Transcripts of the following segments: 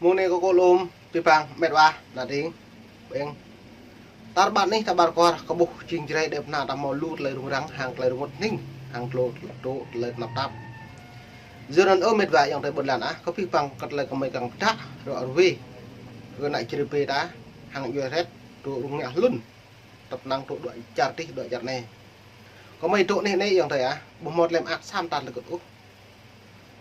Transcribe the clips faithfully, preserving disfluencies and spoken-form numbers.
Mơ̆ng anai kâo kơkuh lom abih bang met wa ană tring. Ƀing. Tar ƀar anih, tar ƀar kwar, kơ ƀuh jing Jrai dêh pơnah ta hmâo lu tơlơi rŭng răng, hăng tơlơi rơngot hning, hăng tơlơi, tơlơi, tơlơi tơnap tap. Yua anŭn ơ met wa ayŏng adơi ƀôn lan ah, kơ abih bang kơ tơlơi gơmơi kiăng pơtă, ră ruai. Kơ ană Jrai ƀing ta, hăng djuai hrĕt, tŭ rŭng ngă hlŭn. Tơpă năng tŭ dua čar tih, dua čar anai. Gơmơi tŭ anai anai ayŏng adơi ah, ƀu hmâo tơlơi mơak sa mơta tơlơi kơt ôh.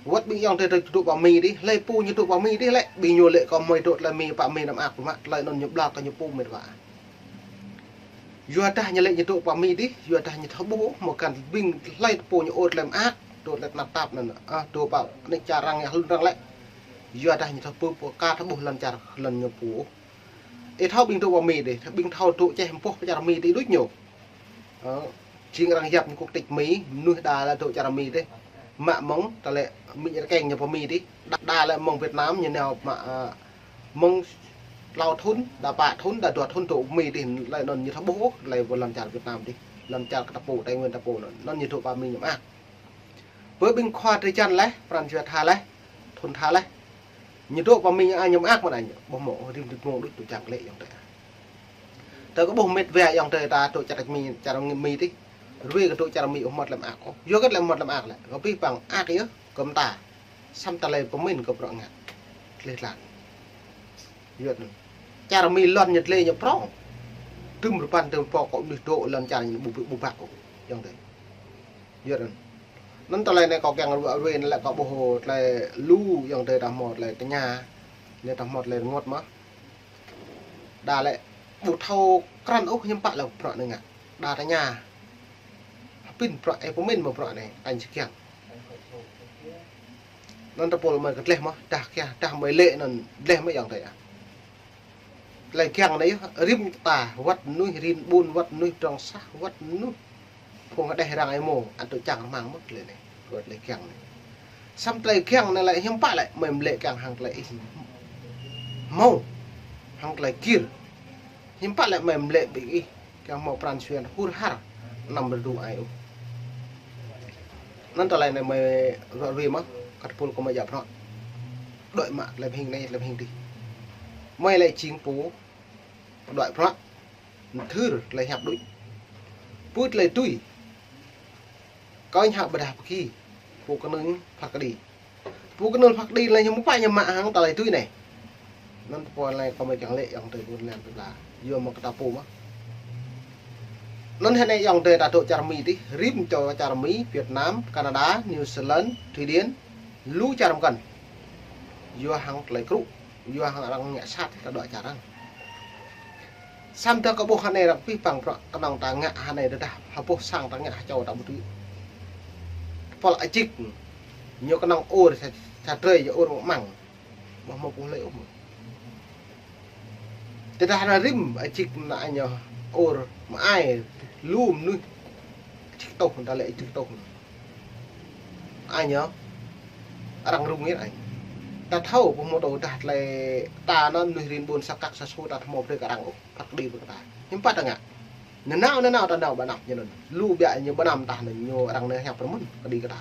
Wơ̆t ƀing ayŏng adơi tŭ pơ Mi dih, hlơi pô ñu tŭ pơ Mi dih lĕ, ƀing ñu lĕ kơ gơmơi tŭ tơlơi Mi, pă Mi anăm mơak pơmă, tơlơi anŭn ñu ƀlŏr kơ ñu pô met wa. Yua dah ñu lĕ ñu tŭ pơ Mi dih, yua dah ñu thâo ƀuh, mơ̆ kăn ƀing hlơi pô ñu ôh tơlơi mơak, tŭ tơlơi tơnap tap anŭn, ah, tŭ pơ anai čar arăng ngă hlŭn arăng lĕ. Yua dah ñu thâo ƀuh, pô ka thâo ƀuh lŏn čar, lŏn ñu pô. Ih thâo ƀing tŭ pơ Mi dih, ƀing thâo tŭ čeh mơ̆ pơ čar Mi dih đôč ñu. Ơ, jing arăng yap ñu quốc tịch Mi, mơnuih đa lĕ tŭ čar Mi dih. Mă mơ̆ng, tơlơi Mi rơkeng ñu pơ Mi dih. Đa, đa lĕ mơ̆ng Việt Nam, ñu nao mă, ơ, mơ̆ng klâo thŭn, đa pă thŭn, đa dua thŭn tŭ Mi dih, tơlơi anŭn ñu thâo ƀuh, tơlơi pơ lŏn čar Việt Nam dih. Lŏn čar kơ ta pô, Tây Nguyên ta pô anŭn, anŭn ñu tŭ pơ Mi ñu mơak. Pơ ƀing khua drơi jăn laih, pran jua tha laih, thŭn tha laih. Ñu tŭ pơ Mi ñu, ah, ñu mơak mơ̆n ah ñu, ƀu hmâo rĭm tơdmông đôč tŭ čang lĕ ayŏng adơi. Tơ kơ ƀuh met wa ayŏng adơi ta tŭ čar Mi, čar Mi dih. Ruai kơ tŭ čar Mi ƀu hmâo tơlơi mơak ôh. Yua kơ tơlơi hmâo tơlơi mơak lĕ, kơ abih bang ah yơh, kơ mơta. Sa mơta tơlơi pơmĭn kơ bruă ngă. Tơlơi tlan. Yua anŭn. Čar Mi lŏn ñu tơlơi ñu prŏng. Tơm rơpan tơm pô kơ mơnuih tŭ lŏn čar ñu ƀu, ƀu, ƀu băk ôh. Ayŏng adơi. Yua anŭn. Anŭn tơlơi anai kâo kiăng ră ruai anŭn lĕ kâo ƀuh tơlơi lu ayŏng adơi ta hmâo tơlơi tơña, lĕ ta hmâo tơlơi rơngot mơ̆. Đa lĕ ƀu thâo krăn ôh hiư̆m pă lĕ bruă anai ngă. Đa tơña. Hơpĭn bruă ih pơmĭn mơ̆ bruă anai, tañ či kiăng. Anŭn ta pô gơmơi kơ dleh mơ̆, dah kiăng, dah gơmơi lĕ anŭn dleh mơ̆ ayŏng adơi ah. Tơlơi kiăng anai yơh, rĭm ta, wơ̆t mơnuih rin ƀun, wơ̆t mơnuih pơdrŏng sah, wơ̆t mơnuih phung hơđeh arăng ih mơ̆, ăt tŭ čang rơmang mơ̆ tơlơi anai, wơ̆t tơlơi kiăng anai. Sa mơta tơlơi kiăng anai lĕ hiư̆m pă lĕ, gơmơi mă lĕ kiăng hăng tơlơi ih hmâo, hăng tơlơi gir. Hiư̆m pă lĕ gơmơi mă lĕ ƀing ih, kiăng hmâo pran jua hur har, anăm rơdu ai ôh. Anŭn tơlơi anai gơmơi ră ruai mơ̆, kơ ta pô gơmơi djă̱ bruă. Đuaĭ mă tơlơi hing anai, tơlơi hing dih. Gơmơi lĕ jing pô, đuaĭ bruă, mơthưr tơlơi hiăp đôč. Pơ tơlơi tui. Kơ ñu hă ƀôdah pơki. Pô kơnơ̆ng phat kơđi. Pô kơnơ̆ng phat kơđi lĕ ñu mơ̆ pă ñu mă hăng tơlơi tui anai. Anŭn pô lĕ kơ gơmơi kiăng lĕ ayŏng adơi ƀôn lan pơblah. Yua mơ̆ kơ ta pô mơ̆. Anŭn hơnai ayŏng adơi ta tŭ čar Mi dih, rĭm čô čar Mi, Việt Nam, Canada, New Zealand, Thụy Điển, lu čar mơkăn. Yua hăng tơlơi krŭ, yua hăng arăng ngă sat ta dŏ čar arăng. Sa mơta kơ ƀuh hơnai arăng pih păng bruă kơnơ̆ng ta ngă hơnai tơdah, ha boh sang ta ngă ha čô ta ƀu dưi. Tơpul ajik, ñu kơnơ̆ng ur sa, sa drơi ñu ur mơ̆ng. Ƀu hmâo pô hlơi ôh. Tơdah ană rĭm ajik ană ñu ur mơai lu mơnuih ajik tŏh, ta lĕ ajik tŏh. Ai ñu arăng rŭng yơh ai. Ta thâo pơhmutu dah tơlơi ta anŭn mơnuih rin ƀun sa kăk sa su ta thâo hmâo brơi kơ arăng ôh. Phat kơđi brơi kơ ta. Hiư̆m pă ta ngă. Nanao, nanao ta nao ƀơi anăp ñu anŭn. Lu biă ñu ƀơi anăp tah anŭn ñu arăng anai hiăp rơmŭn kơđi kơ ta.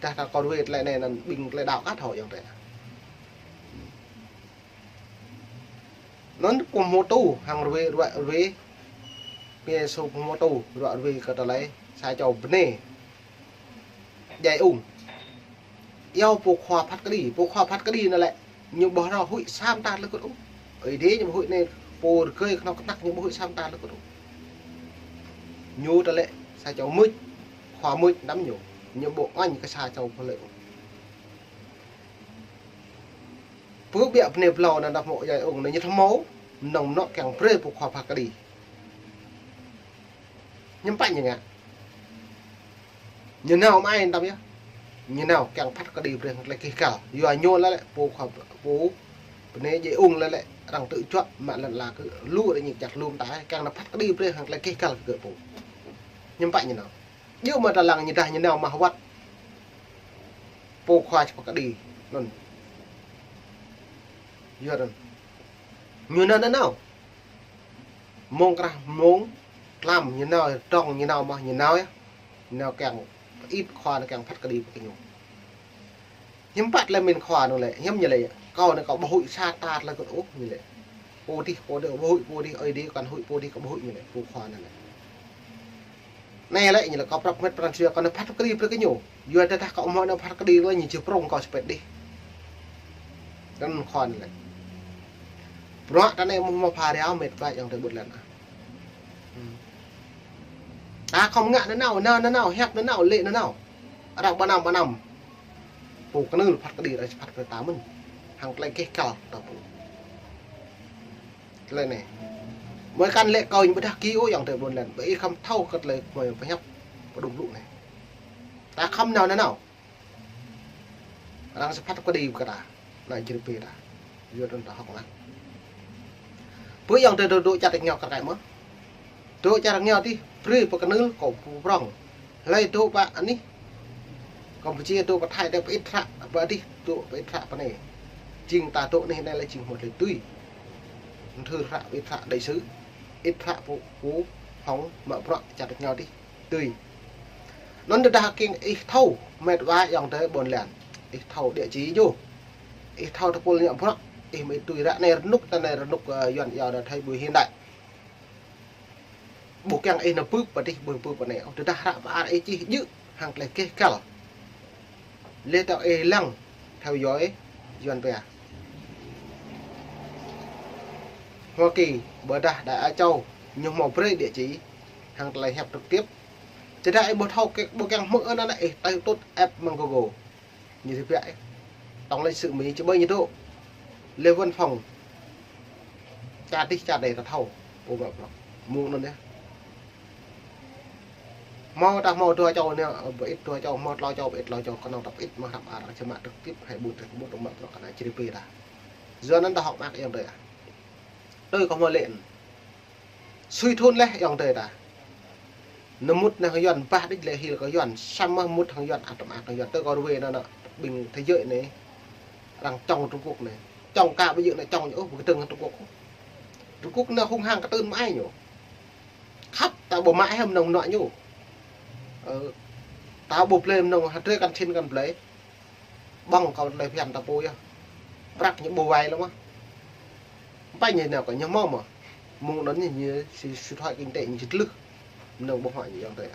Dah ta kơ ruai tơlơi anai anŭn ƀing tơlơi đaŏ kah thâo ayŏng adơi. Anŭn pơhmutu hăng ruai, ruai, ruai. Pơhmutu ruai, ruai kơ tơlơi sa čô bơnai djai ung. Iâu pô khua phat kơđi, pô khua phat kơđi anŭn lĕ ñu ƀu hrŏ huĭ sa mơta tơlơi kơt ôh. Ơi adai ñu ƀu huĭ anai, pô rơgơi kơnơ̆ng kơtăk ñu ƀu huĭ sa mơta tơlơi kơt ôh. Ñu tơlơi sa čô mưč, khua mưč anăm ñu, ñu ƀu ngă kơ sa čô pô lĕ ôh. Pơ biă bơnai blâo anŭn dah hmâo djai ung anŭn ñu thâo hmâo, mơnơ̆ng mơnŏ kiăng brơi pô khua phat kơđi. Hiư̆m pă ñu ngă. Ñu nao mơai anăm yơh. Ñu nao kiăng phat kơđi brơi hăng tơlơi gêh găl. Yua ñu lĕ lĕ pô khua pô bơnai djai ung lĕ lĕ arăng tŭ juă mă lŏn ala kơ lu arăng ñik čăt lŏm ta kiăng nao phat kơđi brơi hăng tơlơi gêh găl kơ pô. Hiư̆m pă ñu nao. Djơ̆ mơ̆ ta lăng ñu dah ñu nao mă wơ̆t. Pô khua čơpă kơđi anŭn. Yua anŭn. Ñu nao nao nao. Mơ̆ng krah mơ̆ng tlam ñu nao, tŏng ñu nao mơ̆ ñu nao yơh. Ñu nao kiăng pơit khua anŭn kiăng phat kơđi brơi kơ ñu. Hiư̆m pă tơlơi mĭn khua anŭn lĕ, hiư̆m ñu lĕ. Kâo anai kâo ƀu huĭ sa tar lĕ kơ ôh ñu lĕ. Pô dih, pô dih ƀu huĭ, pô dih, ơi dih kăn huĭ, pô dih kâo ƀu huĭ ñu lĕ, pô khua anai lĕ. Anai lĕ ñu lĕ kâo prăp met pran jua kâo anai phat kơđi brơi kơ ñu. Yua tơdah kâo hmâo anai phat kơđi lĕ ñu či prŏng kâo spet dih. Anŭn khua anai lĕ. Bruă ta anai mơ̆ hmâo pha rao met wa ayŏng adơi ƀôn lan ah. Hmm. Ta khŏm ngă nanao, nao nanao, hiăp nanao, lĕ nanao. Arăng ba năm ba năm. Pô kơnưl phat kơđi arăng či phat kơ ta mơ̆n. Hăng tơlơi keh kăl ta pô. Tơlơi anai. Mơi kăn lĕ kâo ñu ƀơdah ki ôh ayŏng adơi ƀôn lan. Ƀơi ih khŏm thâo kơ tơlơi mơi pơhiăp pơđŭng blŭ anai. Ta khŏm nao nanao. Arăng či phat kơđi kơ ta. Anai jrĭ pê ta. Yua anŭn ta hŏk mơak. Pơ ayŏng adơi dŏ čar tơngiao kar kaĭ mơ̆. Dŏ čar tơngiao dih, brơi pơ kơnưl kâo pơprŏng. Hlơi dŏ pơ anih Campuchia, dŏ pơ Thái, dŏ pơ ih hră, pơ dih dŏ pơ ih hră pơ anai. Jing ta dŏ anih anai lĕ jing hmâo tơlơi tui. Thư hră pơ ih hră đại sứ, ih hră pô, pô hŏng mă bruă čar tơngiao dih. Tui. Anŭn tơdah kiăng ih thâo met wa ayŏng adơi ƀôn lan. Ih thâo địa chỉ ñu. Ih thâo tơpul ñu bruă. Ih mă ih tui ră anai rơnŭk ta anai rơnŭk, ơ, Yuan yua dah thai ƀu hiện đại. Ƀu kiăng ih nao bưp pơ dih bưp pơ anai. Tơdah hră pơ-ar ih čih djơ̆ hăng tơlơi keh kăl. Lĕ tơdah ih lăng theo dõi Yuan pia. Hoa Kỳ, ƀôdah Đại Á Châu, ñu hmâo brơi địa chỉ hăng tơlơi hiăp trực tiếp. Tơdah ih ƀu thâo kơ, ƀu kiăng hmư̆ anŭn ih tơl tŭt app mơ̆ng Google. Ñu tơbiă ih. Tổng lãnh sự Mỹ či ƀơi ñu dŏ. Lĕ văn phòng. Čar dih čar đơi ta thâo. Ƀu mă bruă. Mơ̆ng anŭn yơh. Hmâo ta hmâo dua čô anai, ƀơ ih dua čô, hmâo klâo čô, ƀơ ih klâo čô, kơnơ̆ng ta ƀơ ih mă hră pơ-ar, či mă trực tiếp hai bốn trên Facebook, mă bruă kơ anai jrĭ pê ta. Yua anŭn ta hŏk mơak ayŏng adơi ah. Tui kâo hmâo lĕ. Sui thun leh ayŏng adơi ta. Nao mŭt nao hăng Yuan bah đĭč lĕ hil kơ Yuan, samơ̆ mŭt hăng Yuan, ăt mơak hăng Yuan. Tui kâo ruai anŭn, anŭn ƀing thế giới anai. Arăng čŏng Trung Quốc anai. Čŏng ka ƀu djơ̆ anŭn čŏng ñu ôh, ƀu kơdơ̆ng hăng Trung Quốc ôh. Trung Quốc anŭn hung hăng kơtưn mă ai ñu. Khăp ta ƀu mă hĕ mơnơ̆ng mơnuă ñu. Ơ, ta ƀu blơi mơnơ̆ng hơdrơi kăn sĭn kăn blơi. Ƀơ̆ng kâo tơlơi phiăn ta pô yơh. Prăk ñu ƀu wai lơ mơ̆. Pă ñu nao kơ ñu hmâo mơ̆. Mơ̆ng anŭn ñu, ñu si, si thoại kinh tế ñu či tlưh. Mơnơ̆ng ƀu hmâo ñu ayŏng adơi.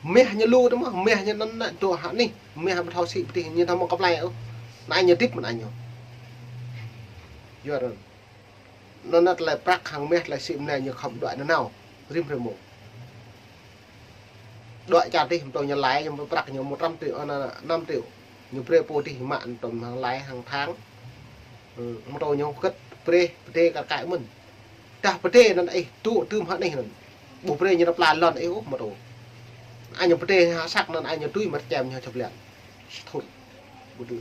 Meh ñu lu tơ mơ̆, meh ñu anŭn anai dŏ hă anih. Meh ƀu thâo sĭ pơtih ñu thâo mơ̆ kơplai ôh. Anai ñu dĭp mơ̆n anai ñu. Yua anŭn. Anŭn anai tơlơi prăk hăng meh tơlơi sĭ mơ̆n anai ñu khŏm đuaĭ nanao. Rĭm hrơi mông. Đuaĭ čar dih, mơ̆ tơl ñu lai, ñu prăk ñu một trăm triệu, ơ, năm triệu. Ñu brơi pô dih mă tơm hăng lai hăng tháng. Ơ, mơ̆ tơl ñu kơt brơi, pơdê kar kaĭ mơ̆n. Tơdah pơdê anŭn ih dŏ tơm hă anih anŭn. Ƀu brơi ñu rơpla lŏn ih ôh mơ̆ tơl. Anai ñu pơdê hă săk anŭn anai ñu tui mă čem ñu čăp lĕ. Thun. Ƀu dưi.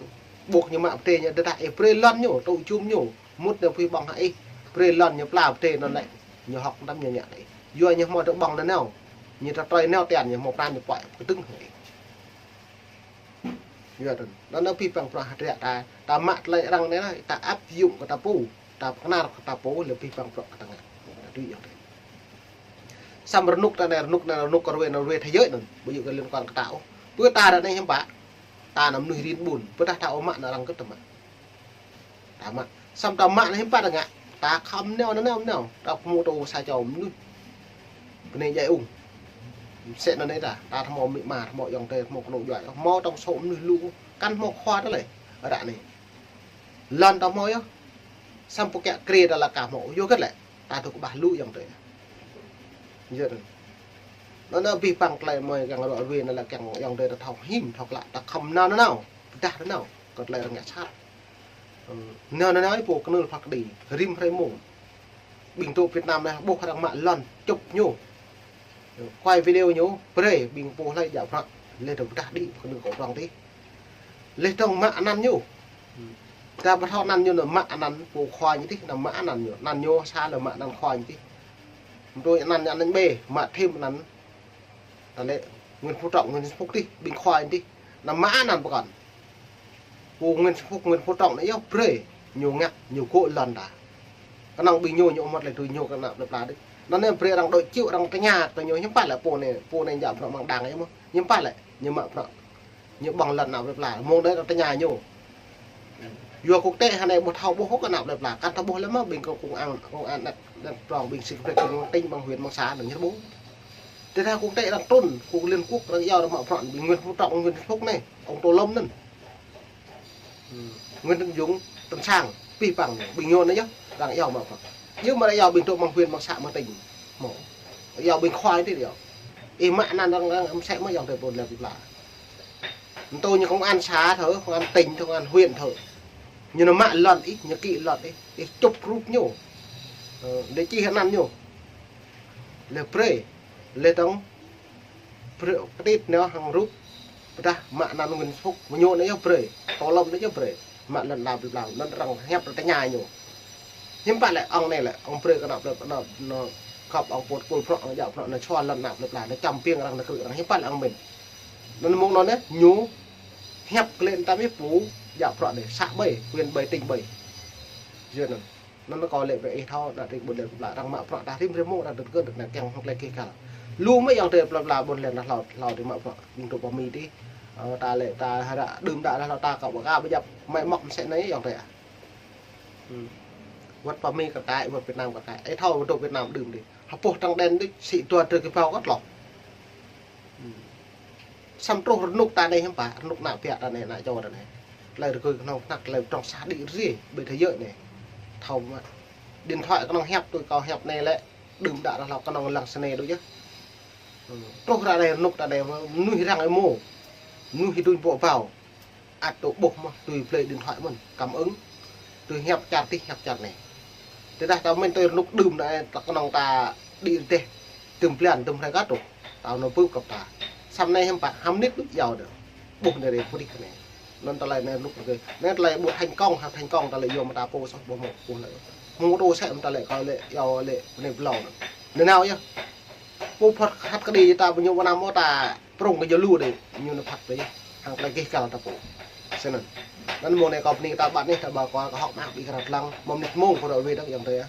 Ƀuh ñu mă pơdê ñu tơdah ih brơi lŏn ñu, tŭ jum ñu. Mŭt nao pui ƀơ̆ng hă ih. Brơi lŏn ñu pla pơdê anŭn lĕ. Ñu hŏk tơm ñu ngă lĕ. Yua ñu hmâo tơ ƀơ̆ng nanao. Ñu tơ trơi nao tian ñu hmâo pran ñu puăi kơdơ̆ng hă ih. Yua tơl. Anŭn anai pih păng bruă hơdră ta. Ta mă tơlơi arăng anai, ta áp dụng kơ ta pô. Ta pơkơnar kơ ta pô, lĕ pih păng bruă kơ ta ngă. Ta tui ayŏng adơi. Samơ̆ rơnŭk ta anai, rơnŭk anai, rơnŭk kơ ruai, anai ruai thế giới anŭn. Ƀu djơ̆ kơ liên quan kơ ta ôh. Pơ ta ră anai hiư̆m pă. Ta anăm mơnuih rin ƀun. Pơdah ta ôh mă anŭn arăng kơ ta mă. Ta mă. Samơ̆ ta mă anai hiư̆m pă ta ngă. Ta khŏm nao, nao, nao, nao. Ta pơmŭt ôh sa čô mơnuih. Bơnai djai ung. Mơsĕ anŭn anai ta. Ta hmâo amĭ ama, hmâo ayŏng adơi, hmâo kơnung djuai. Hmâo tŏng sô mơnuih lu. Kăn hmâo khua tơlơi. Ră anai. Lŏn ta hmâo yơh. Samơ̆ pơkă krê ta lă ka hmâo. Yua hơget lĕ. Ta dŏ kơƀah lu ayŏng adơi. Yua anŭn. Anŭn anai pih păng tơlơi mơi kiăng ruă ruai anŭn lĕ kiăng ayŏng adơi ta thâo hĭm, thâo klă, ta khŏm nao nanao. Pơdah nanao. Kơ tơlơi arăng ngă sat. Ơ, nao nanao ih pô kơnưl phat kơđi. Rĭm hrơi mông. Ƀing dŏ Việt Nam anai ƀuh arăng mă lŏn čŭp ñu. Quay video ñu, brơi ƀing pô hlơi djă bruă. Lĕ dŏ pơdah đĭ pơkơnưl kơ prŏng dih. Lĕ dŏng mă anăn ñu. Ta ƀu thâo anăn ñu anŭn mă anăn pô khua ñu dih, anăn mă anăn ñu. Anăn ñu sa lĕ mă anăn khua ñu dih. Mơ̆ tui anăn ñu anăn ƀe, mă thêm anăn. Ta lĕ Nguyễn Phú Trọng, Nguyễn Phú Phúc dih, ƀing khua ñu dih. Anăn mă anăn pơkŏn. Pô Nguyễn Phú Phúc, Nguyễn Phú Trọng anai yơh brơi ñu ngă, ñu gŏ lŏn ta. Kơnơ̆ng ƀing ñu, ñu mŭt lĕ tui ñu kơ ană plơi pla dih. Anŭn anai brơi arăng dŏ čư̆, arăng tơña, tơ ñu hiư̆m pă lĕ pô anai, pô anai djă bruă mơ̆ng đảng ih mơ̆. Hiư̆m pă lĕ, ñu mă bruă. Ñu ƀơ̆ng lŏn ană plơi pla. Mơ̆ng anai arăng tơña ñu. Yua quốc tế hơnai ƀu thâo ƀuh hŏk ană plơi pla, kăn thâo ƀuh lĕ mơ̆ ƀing kơ công an, công an đăt, đăt prong ƀing sĭ kơ prek kơ tỉnh bằng huyện bằng xã anŭn ñu ƀuh. Tơdah quốc tế arăng trŭn, kơ Liên Quốc arăng iâu arăng mă prong ƀing Nguyễn Phú Trọng, Nguyễn Xuân Phúc anai, ông Tô Lâm anŭn. Ừm, Nguyễn Tấn Dũng, Tấn Sang, pih păng, ƀing ñu anai yơh, arăng iâu mă prong. Yua mơ̆ arăng iâu ƀing tŭ mơ̆ng huyện mơ̆ng xã mơ̆ng tỉnh. Mơ̆. Iâu ƀing khua tih iâu. Ih mă anăn arăng, arăng mơsĕ mơ̆ yơh tơpul lĕ pla. Ntô ñu công an xã thơ, công an tỉnh thơ, công an huyện thơ. Ñu nao mă lŏn ih, ñu kĭ lŏn ih, ih čŭp rup ñu. Ơ, đe čih anăn ñu. Lĕ brơi, lĕ tŏng brơi, pơtit nao hăng rup, pơdah mă anăn Nguyễn Phúc, mơ̆ ñu anai yơh brơi, Tô Lâm anai yơh brơi, mă lŏn đa bla bla, anŭn arăng hiăp arăng tơña ñu. Hiư̆m pă lĕ ŏng anai lĕ, ŏng brơi kơ ană plơi, ană, ană kŏp ŏng pô tơpul prŏ, ană djă prŏ, ană sua lŏn ană plơi pla, ană čăm piêng arăng, ană krư̆ arăng, hiư̆m pă lĕ ŏng mĭn. Anŭn mơ̆ng anŭn anai, ñu hiăp klĕ ta mĭ pô djă prŏ anai, să ƀơi, huyện ƀơi, tỉnh ƀơi. Yua anŭn. Anŭn kâo lĕ brơi ih thâo, đa tring ƀôn lan plơi pla arăng mă prŏ, đa rĭm rĭm mông, đa tơkơ̆n, đa kiăng hŏng tơlơi kih kăl. Lu mơ̆ yơh tơpul plơi pla ƀôn lan đa hlâo, hlâo tơlơi mă prŏ, ƀing tŭ pơ Mi tih. Ơ, ta lĕ, ta hơră đưm đă đa hlâo ta kơ ƀă ka ƀă djăp, mă mŏk mơsĕ anai yơh tơlơi. Hm. Wơ̆t pơ Mi kơ tai, wơ̆t Việt Nam kơ tai. Ih thâo ƀôn tŭ Việt Nam đưm tih. Hơpŏh trăng đen tih, sĭ dua drơi kơ bao kơ tloh. Hm. Samơ̆ truh rơnŭk ta anai hiư̆m pă, rơnŭk ană biă ta anai, ană čô ta anai. Tơlơi rơgơi kơhnâo kơhnăk, tơlơi pơdrŏng sah đĭ rơdih, ƀơi thế giới anai. Thâo mơ̆. Điện thoại kơnơ̆ng hiăp tui kâo hiăp anai lĕ, đưm đă đa hlâo kơnơ̆ng lăng sơnai đôč yơh. Hm. Truh ră anai rơnŭk ta anai, mơnuih răng êmô. Mơnuih hơduñ ƀô̆ ƀâo. Ăt tŭ ƀuh mơ̆, tui plei điện thoại mơ̆n, cảm ứng. Tui hiăp čar tih, hiăp čar anai. Tơdah ta mĭn tui rơnŭk đưm anai, ta kơnơ̆ng ta đĭ rơdêh, tơm blan, tơm hrơi kơ truh. Ta nao bưp kơ ta. Samơ̆ anai hiư̆m pă, hăm nit đôč iâu đơ. Ƀuh anai rê pơdih kơ anai. Anŭn tơlơi anai rơnŭk rơgơi. Anai tơlơi ƀu thành công, hăm thành công tơlơi yua mơ̆ ta pô soh ƀu mơ̆, ƀuh lĕ. Mơ̆ tŭ sĕ mơ̆ tơlơi kâo lĕ, iâu lĕ, anai blâo anŭn. Anai nao yơh. Pô phŏt hăt kơđi ta ƀu ñu ƀu nao mơ̆ ta prŏng kơ jơlu đê, ñu nao phăt đê, hăng tơlơi gih kăl ta pô. Sơnăn. Anŭn mơ̆ng anai kâo bơni ta ƀă anih, ta ƀă kâo kơ hŏk mơak ƀing kơ ră lăng, mơ̆ng mơnit mông kơ ră wê đăk yơh tơ yơh.